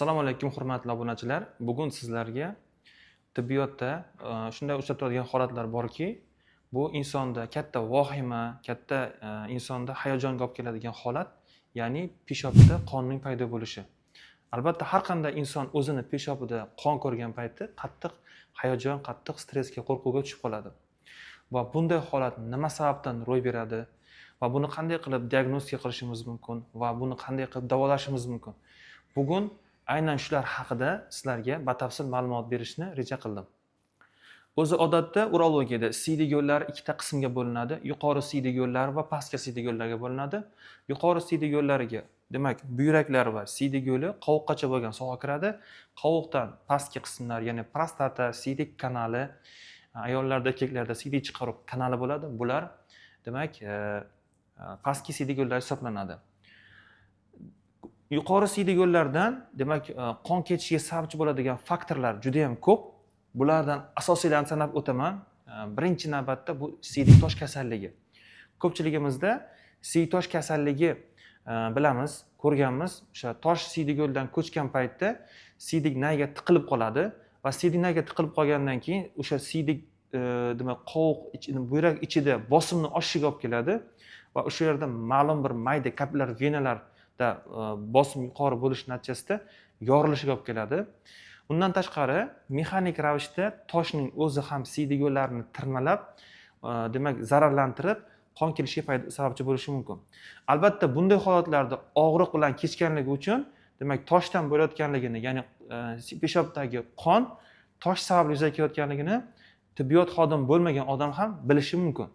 Assalomu alaykum, hurmatli obunachilar. Bugun sizlarga tibbiyotda shunday uchrab turadigan holatlar borki, bu insonda katta vahima, katta insonda hayajonga olib keladigan holat, ya'ni peshobda qonning paydo bo'lishi. Albatta, har qanday inson o'zini peshobida qon ko'rgan paytda qattiq hayajon, qattiq stressga, qo'rquvga tushib qoladi. Va bunday holat nima sababdan ro'y beradi va buni qanday qilib diagnostika qilishimiz mumkin va buni qanday qilib davolashimiz mumkin? Bugun aynan shular haqida sizlarga batafsil ma'lumot berishni reja qildim. O'zi odatda urologiyada siydik yo'llari ikkita qismga bo'linadi: yuqori siydik yo'llari va pastki siydik yo'llarga bo'linadi. Yuqori siydik yo'llariga, demak, buyraklar va siydik yo'li, qovuqqacha bo'lgan soha kiradi. Qovuqdan pastki qismlar, ya'ni prostata, siydik kanali, ayollarda, erkaklarda siydik chiqaruv kanali bo'ladi. Bular, demak, pastki siydik yo'llari hisoblanadi. Yuqori siydik yo'llardan, demak, qon ketishiga sababchi bo'ladigan faktorlar juda yam ko'p. Bulardan asosiylarini sanab o'taman. Birinchi navbatda bu siydik tosh kasalligi. Ko'pchiligimizda siydik tosh kasalligi bilamiz, ko'rganmiz. O'sha tosh siydik yo'ldan ko'chgan paytda siydik nayga tiqilib qoladi va siydik nayga tiqilib qolgandan keyin o'sha siydik, demak, qovuq, buyrak ichida bosimni oshishiga olib keladi va o'sha yerda ma'lum bir mayda kapillyar venalarda bosim yuqori bo'lishi natijasida yorilishiga olib keladi. Undan tashqari, mexanik ravishda toshning o'zi ham siydik yo'llarini tirmalab, demak, zararlantirib, qon kelishiga sababchi bo'lishi mumkin. Albatta, bunday holatlarda og'riq bilan kechganligi uchun, demak, toshdan bo'layotganligini, ya'ni peshobdagi qon tosh sababli yuzaga kelayotganligini tibbiyot xodimi bo'lmagan odam ham bilishi mumkin.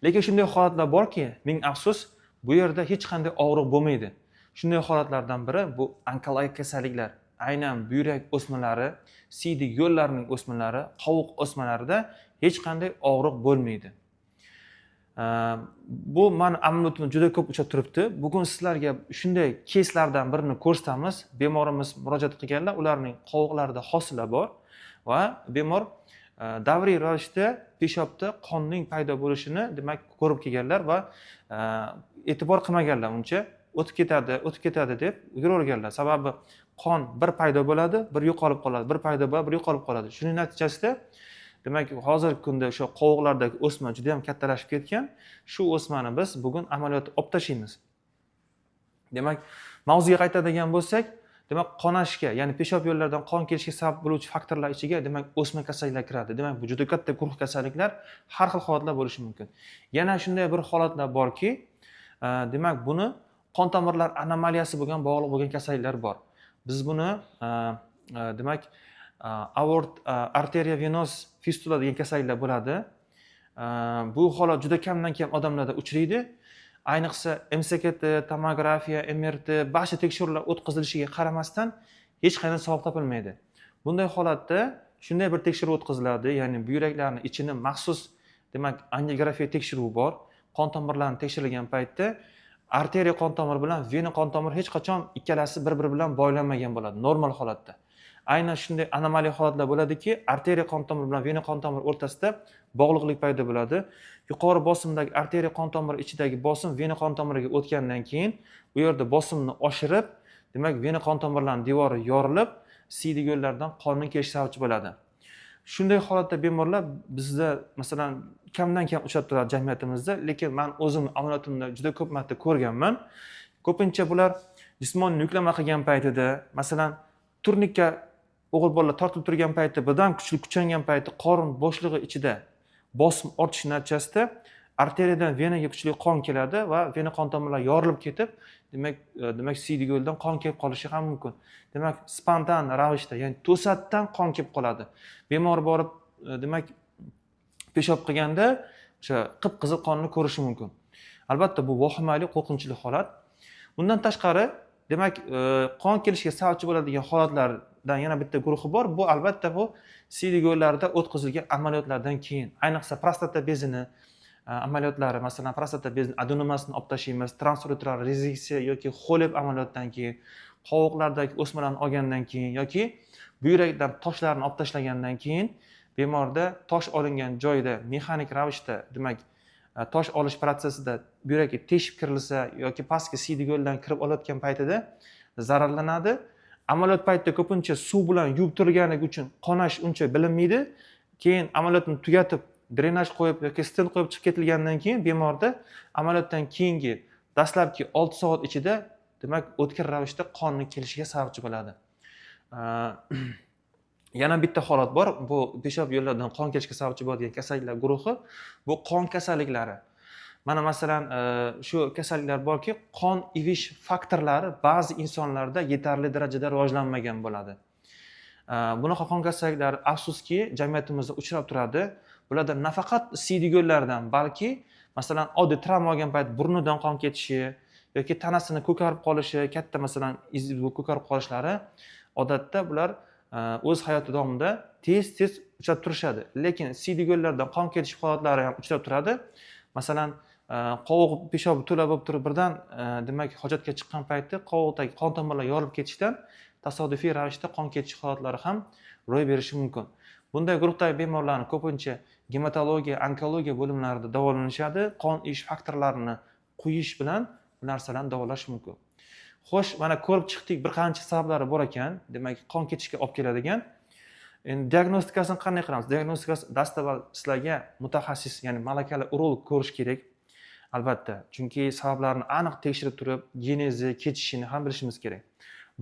Lekin shunday holatlar borki, ming afsus, bu yerda hech qanday og'riq bo'lmaydi. Shunday holatlardan biri bu onkologik kasalliklar. Aynan buyrak o'smalari, siydik yo'llarining o'smalari, qovuq o'smalarida hech qanday og'riq bo'lmaydi. Bu mani amaliyotimda juda ko'p uchrab turibdi. Bugun sizlarga shunday keyslardan birini ko'rsatamiz. Bemorimiz murojaat qilganlar, ularning qovuqlarida hosila bor va bemor davriy ravishda peshobda qonning paydo bo'lishini, demak, ko'rib kelganlar va e'tibor qilmaganlar, uncha o'tib ketadi, o'tib ketadi deb yuraverganlar. Sababi qon bir paydo bo'ladi, bir yo'qolib qoladi, bir paydo bo'ladi, bir yo'qolib qoladi. Shuning natijasida, demak, hozirgi kunda o'sha qovuqlardagi o'sma juda yam kattalashib ketgan. Shu o'smani biz bugun amaliyotda olib tashlaymiz. Demak, mavzuga qaytadigan bo'lsak, demak, qonashga, ya'ni peshob yo'llaridan qon kelishiga sabab bo'luvchi faktorlar ichiga, demak, o'sma kasalliklar kiradi. Demak, bu juda katta guruh kasalliklar, har xil holatlar bo'lishi mumkin. Yana shunday bir holatlar borki, demak, buni qon tomirlar anomaliyasi bo'lgan, bog'liq bo'lgan kasalliklar bor. Biz buni, demak, aort arteriovenoz fistula degan kasalliklar bo'ladi. Bu holat juda kamdan kam odamlarda uchraydi. Ayniqsa, МСКТ, tomografiya, МРТ, barcha tekshiruvlar o'tkazilishiga qaramasdan hech qanday savob topilmaydi. Bunday holatda shunday bir tekshiruv o'tkaziladi, ya'ni buyraklarni ichini maxsus, demak, angiografiya tekshiruvi bor. Qon tomirlarini tekshirilgan paytda arteriya qon tomiri bilan vena qon tomiri hech qachon ikkalasi bir biri bilan boylanmagan bo'ladi normal holatda. Aynan shunday anomaliya holatlar bo'ladiki, arteriya qon tomiri bilan vena qon tomiri o'rtasida bog'liqlik paydo bo'ladi. Yuqori bosimdagi arteriya qon tomiri ichidagi bosim vena qon tomiriga o'tgandan keyin u yerda bosimni oshirib, demak, vena qon tomirlarining devori yorilib, siydik yo'llardan qonning kelishi sababchi bo'ladi. Shunday holatda bemorlar bizda, masalan, kamdan kam uchrab turadi jamiyatimizda, lekin man o'zim amaliyotimda juda ko'p marta ko'rganman. Ko'pincha bular jismoniy yuklama qilgan paytida, masalan, turnikka o'g'il bolalar tortilib turgan paytda, birdan kuchli kuchangan payti qorin bo'shlig'i ichida bosim ortishi natijasida arteriyadan venaga kuchli qon keladi va vena qon tomirlari yorilib ketib, demak, siydik yo'ldan qon kelib qolishi ham mumkin. Demak, spontan ravishda, ya'ni to'satdan qon kelib qoladi. Bemor borib, demak, peshob qilganda o'sha qip qizil qonni ko'rishi mumkin. Albatta, bu vahimali, qo'rqinchli holat. Bundan tashqari, demak, qon kelishiga sababchi bo'ladigan holatlardan yana bitta guruhi bor. Bu, albatta, bu siydik yo'llarida o'tkazilgan amaliyotlardan keyin, ayniqsa prostata bezini amaliyotlari. Masalan, prostata bezini adenomasini olib tashlaymiz, transuretral rezeksiya yoki HoLEP amaliyotdan keyin, qovoqlardagi o'smalarni olgandan keyin yoki buyrakdan toshlarni olib tashlagandan keyin bemorda tosh olingan joyda mexanik ravishda, demak, tosh olish protsessida buyrakka teshib kirilsa yoki pastki siydik yo'ldan kirib olayotgan paytida zararlanadi. Amaliyot paytida ko'pincha suv bilan yuvib turganligi uchun qonash uncha bilinmaydi. Keyin amaliyotni tugatib, drenaj qo'yib yoki stent qo'yib chiqib ketilgandan keyin bemorda amaliyotdan keyingi dastlabki 6 soat ichida, demak, o'tkir ravishda qonni kelishiga sababchi bo'ladi. Yana bitta holat bor, bu peshob yo'llaridan qon kelishiga sababchi bo'ladigan kasalliklar guruhi, bu qon kasalliklari. Mana masalan, shu kasalliklar borki, qon ivish faktorlari ba'zi insonlarda yetarli darajada rivojlanmagan bo'ladi. Bunaqa qon kasalliklari, afsuski, jamiyatimizda uchrab turadi. Bularda nafaqat siydik yo'llardan, balki masalan, oddiy travma olgan payt burnidan qon ketishi yoki tanasini ko'karib qolishi, katta masalan iz ko'karib qolishlari, odatda bular o'z hayoti davomida tez tez uchrab turishadi. Lekin siydik yo'llardan qon ketish holatlari ham uchrab turadi. Masalan, qovoq peshobi to'la bo'lib turib, birdan demak, hojatga chiqqan paytda qovoqdagi qon tomirlar yorilib ketishidan tasodifiy ravishda qon ketish holatlari ham ro'y berishi mumkin. Bunday guruhdagi bemorlarni ko'pincha gematologiya, onkologiya bo'limlarida davolanishadi. Qon ivish faktorlarini quyish bilan bu narsalarni davolash mumkin. Xo'sh, mana ko'rib chiqdik, bir qancha sabablari bor ekan, demak, qon ketishga olib keladigan. Endi diagnostikasini qanday qilamiz? Diagnostikasi dastavval sizlarga mutaxassis, ya'ni malakali urolog ko'rish kerak albatta, chunki sabablarni aniq tekshirib turib, genezi, ketishini ham bilishimiz kerak.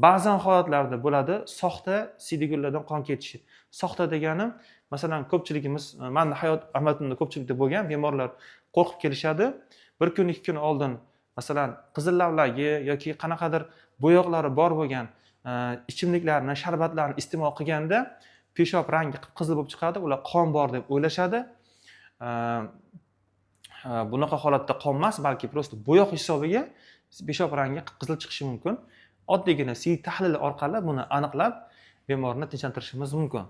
Ba'zan holatlarda bo'ladi soxta siydik yo'llardan qon ketishi. Soxta deganim, masalan, ko'pchiligimiz, mani hayot amaliyotimda ko'pchilikda bo'lgan, bemorlar qo'rqib kelishadi. Bir kun, 2 kun oldin masalan qizil lavlagi yoki qanaqadir bo'yoqlari bor bo'lgan ichimliklarni, sharbatlarni iste'mol qilganda peshob rangi qip qizil bo'lib chiqadi. Ular qon bor deb o'ylashadi. Bunaqa holatda qon emas, balki просто bo'yoq hisobiga peshob rangi qip qizil chiqishi mumkin. Oddiygina siydik tahlili orqali buni aniqlab, bemorni tinchlantirishimiz mumkin.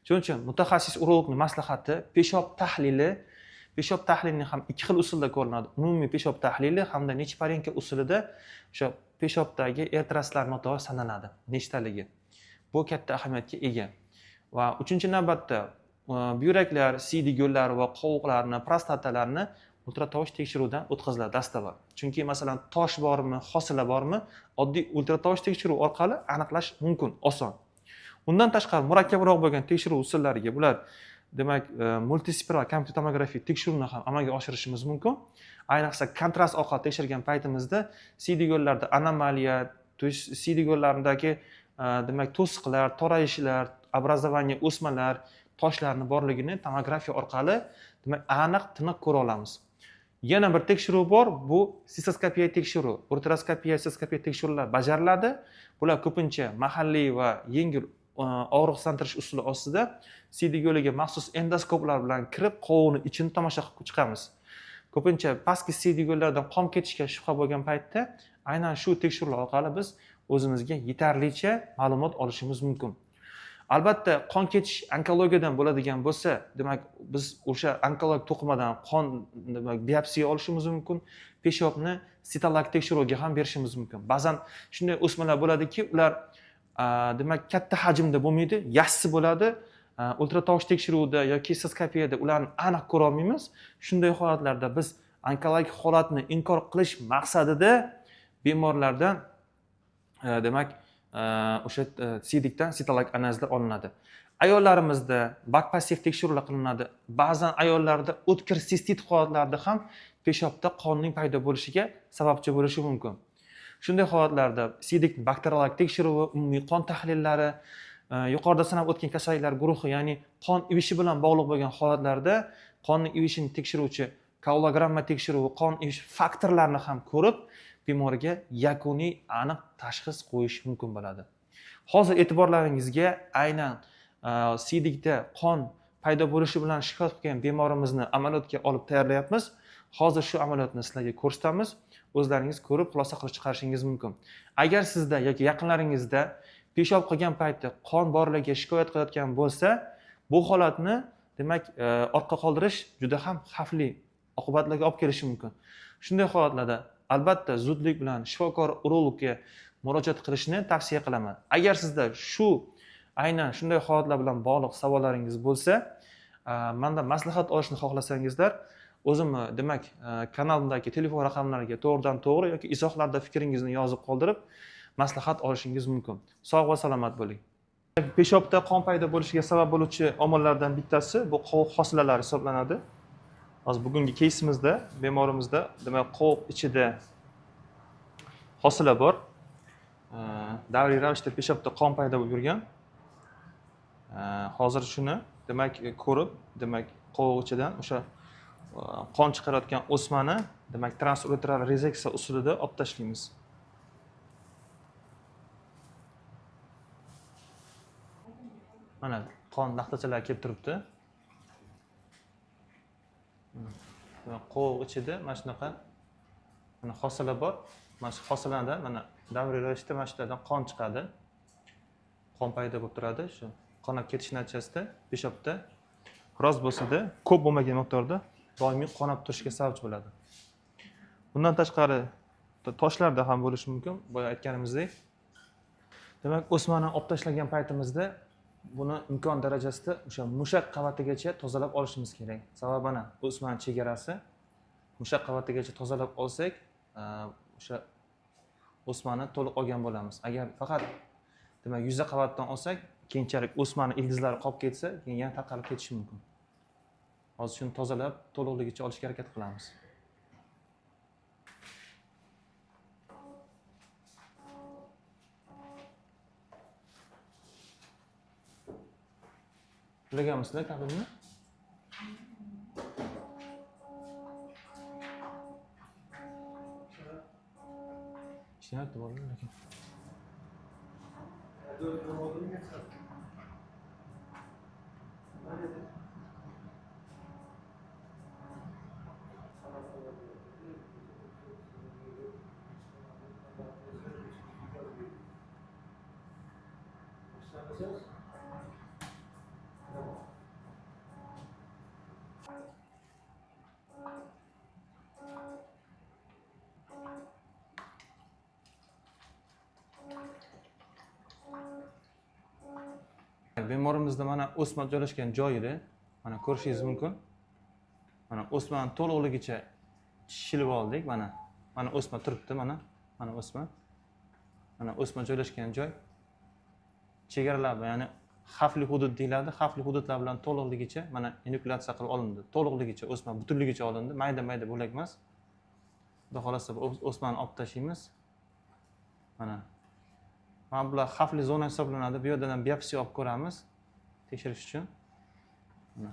Shuning uchun mutaxassis urologni maslahati, peshob tahlili. Peshob tahlilini ham ikki xil usulda ko'rinadi: umumiy peshob tahlili hamda Nechiporenko usulida o'sha peshobdagi eritrositlar miqdori sanaladi, nechtaligi. Bu katta ahamiyatga ega. Va uchinchi navbatda buyraklar, siydik yo'llar va qovoqlarni, prostatalarni ultratovush tekshiruvdan o'tkaziladi dastavval, chunki masalan tosh bormi, hosila bormi, oddiy ultratovush tekshiruv orqali aniqlash mumkin, oson. Undan tashqari murakkabroq bo'lgan tekshiruv usullariga, bular demak multispiral kompyuter tomografiya tekshiruvni ham amalga oshirishimiz mumkin. Ayniqsa kontrast orqali tekshirgan paytimizda siydik yo'llarda anomaliya, то есть siydik yo'llaridagi demak to'siqlar, torayishlar, образование, o'smalar, toshlarni borligini tomografiya orqali demak aniq, tiniq ko'ra olamiz. Yana bir tekshiruv bor, bu sistoskopiya tekshiruv. Ureteroskopiya, sistoskopiya tekshiruvlar bajariladi. Bular ko'pincha mahalliy va yengil og'riqsizlantirish usuli ostida siydik yo'liga maxsus endoskoplar bilan kirib, qovoqni ichini tomosha qilib chiqamiz. Ko'pincha pastki siydik yo'llardan qon ketishga shubha bo'lgan paytda aynan shu tekshiruvlar orqali biz o'zimizga yetarlicha ma'lumot olishimiz mumkin. Albatta, qon ketish onkologiyadan bo'ladigan bo'lsa, demak, biz o'sha onkologik to'qimadan qon, demak, biopsiya olishimiz mumkin, peshobni sitologik tekshiruvga ham berishimiz mumkin. Ba'zan shunday o'smalar bo'ladiki, ular demak katta hajmda bo'lmaydi, yassi bo'ladi. Ultratovush tekshiruvida yoki sistoskopiyada ularni aniq ko'ra olmaymiz. Shunday holatlarda biz onkologik holatni inkor qilish maqsadida bemorlardan demak o'sha siydikdan sitologik analizlar olinadi. Ayollarimizda бакпосев tekshiruvlar qilinadi. Ba'zan ayollarda o'tkir sistit holatlarida ham peshobda qonning paydo bo'lishiga sababchi bo'lishi mumkin. Shunday holatlarda siydik bakteriologik tekshiruvi, umumiy qon tahlillari, yuqorida sanab o'tgan kasalliklar guruhi, ya'ni qon ivishi bilan bog'liq bo'lgan holatlarda qonni ivishini tekshiruvchi koagulogramma tekshiruvi, qon ivish faktorlarini ham ko'rib, bemorga yakuniy aniq tashxis qo'yish mumkin bo'ladi. Hozir e'tiborlaringizga aynan siydikda qon paydo bo'lishi bilan shikoyat qilgan bemorimizni amaliyotga olib tayyorlayapmiz. Hozir shu amaliyotni sizlarga ko'rsatamiz, o'zlaringiz ko'rib, xulosa qilib chiqarishingiz mumkin. Agar sizda yoki yaqinlaringizda peshob qilgan paytda qon borligi shikoyat qilayotgan bo'lsa, bu holatni demak ortga qoldirish juda ham xavfli oqibatlarga olib kelishi mumkin. Shunday holatlarda albatta zudlik bilan shifokor urologga murojaat qilishni tavsiya qilaman. Agar sizda shu aynan shunday holatlar bilan bog'liq savollaringiz bo'lsa, mandan maslahat olishni xohlasangizlar, o'zimni demak kanalimdagi telefon raqamlariga to'g'ridan to'g'ri yoki izohlarda fikringizni yozib qoldirib Maslahat olishingiz mumkin. Sog' va salomat bo'ling. Peshobda qon paydo bo'lishiga sabab bo'luvchi omillardan bittasi bu qovoq hosilalari hisoblanadi. Hozir bugungi keysimizda bemorimizda demak qovoq ichida hosila bor. Davriy ravishda peshobda qon paydo bo'lib yurgan. Hozir shuni demak ko'rib, demak qovoq ichidan o'sha qon chiqarayotgan o'smani demak transuretral rezeksiya usulida olib tashlaymiz. Mana qon laxtachalari kelib turibdi. Qovoq ichida mana shunaqa mana hosila bor. Mana shu hosiladan mana davriy ravishda mana shulardan qon chiqadi. Qon paydo bo'lib turadi. Shu qonab ketish natijasida peshobda biroz bo'lsa-da, ko'p bo'lmagan miqdorda doimiy qonab turishiga sababchi bo'ladi. Bundan tashqari toshlarda ham bo'lishi mumkin, boya aytganimizdek. Demak, o'smani olib tashlagan paytimizda buni imkon darajasida o'sha mushak qavatigacha tozalab olishimiz kerak. Sababi mana o'smani chegarasi mushak qavatigacha tozalab olsak, o'sha o'smani to'liq olgan bo'lamiz. Agar faqat demak yuza qavatdan olsak, keyinchalik o'smani ildizlari qolib ketsa, keyin yana tarqalib ketishi mumkin. Hozir shuni tozalab to'liqligicha olishga harakat qilamiz. Bilaganmisizlar kabelni? Ishlayapti bolalar lekin. Bemorimizda mana o'sma joylashgan joyida mana ko'rishingiz mumkin. Mana o'smani to'liqligicha shilib oldik. Mana mana o'sma turibdi, mana mana o'sma. Mana o'sma joylashgan joy chegaralar, ya'ni xavfli hudud deyiladi. Xavfli hududlar bilan to'liqligicha mana inokulatsiya qilib olindi. To'liqligicha o'sma butunligicha olindi. Mayda-mayda bo'lak emas. Xudo xolasa o'smani olib tashlaymiz. Mana mana bular xavfli zona hisoblanadi. Bu yerdan ham biopsiya olib ko'ramiz tekshirish uchun. Mana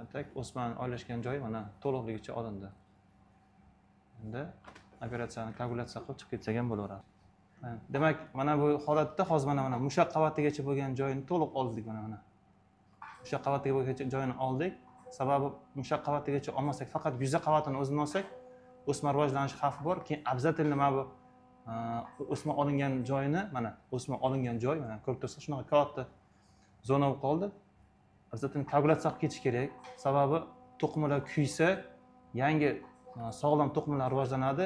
atak o'smani joylashgan joyi mana to'liqligicha olindi. Endi operatsiyani koagulyatsiya qilib chiqib ketsak ham bo'laveradi. Demak, mana bu holatda hozir mana mushak qavatigacha bo'lgan joyini to'liq oldik mana mana. Mushak qavatiga bo'lgan joyini oldik. Sababi mushak qavatigacha olmasak, faqat yuza qavatini o'zini olsak, o'sma rivojlanish xavfi bor. Keyin обязательно mana bu o'sma olingan joyini, mana o'sma olingan joy, mana ko'rib tursiz, shunaqa katta zona bo'lib qoldi. Обязательно koagulyatsiya qilib ketish kerak. Sababi to'qimalar kuysa, yangi sog'lom to'qimalar rivojlanadi.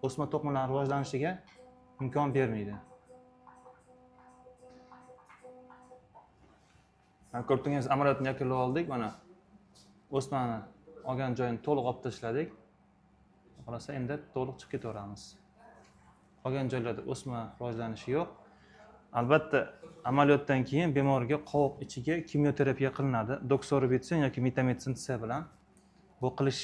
O'sma to'qimalar rivojlanishiga imkon bermaydi. Mana ko'rib turganingiz amaliyotni yakunlab oldik. Mana o'smani olgan joyini to'liq olib tashladik. Xohlasa endi to'liq chiqib ketaveramiz. Qolgan joylarda o'sma rivojlanishi yo'q. Albatta amaliyotdan keyin bemorga qovoq ichiga kimyoterapiya qilinadi. Doksorubitsin yoki mitamitsin C bilan bu qilish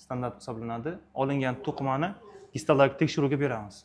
standart hisoblanadi. Olingan to'qimani histologik tekshiruvga beramiz.